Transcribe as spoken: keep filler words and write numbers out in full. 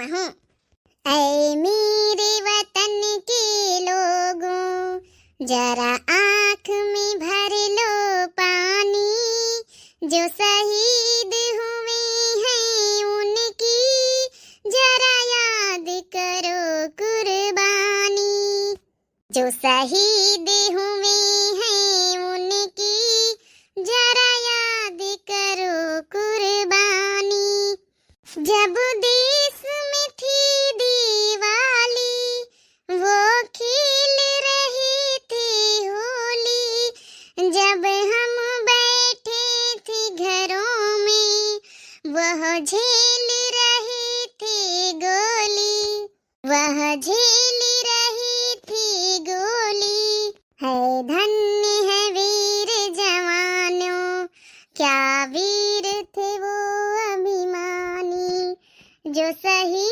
महूँ। ऐ मेरे वतन के लोगों, जरा आँख में भर लो पानी, जो शहीद हुए हैं उनकी जरा याद करो कुर्बानी। जो शहीद हुए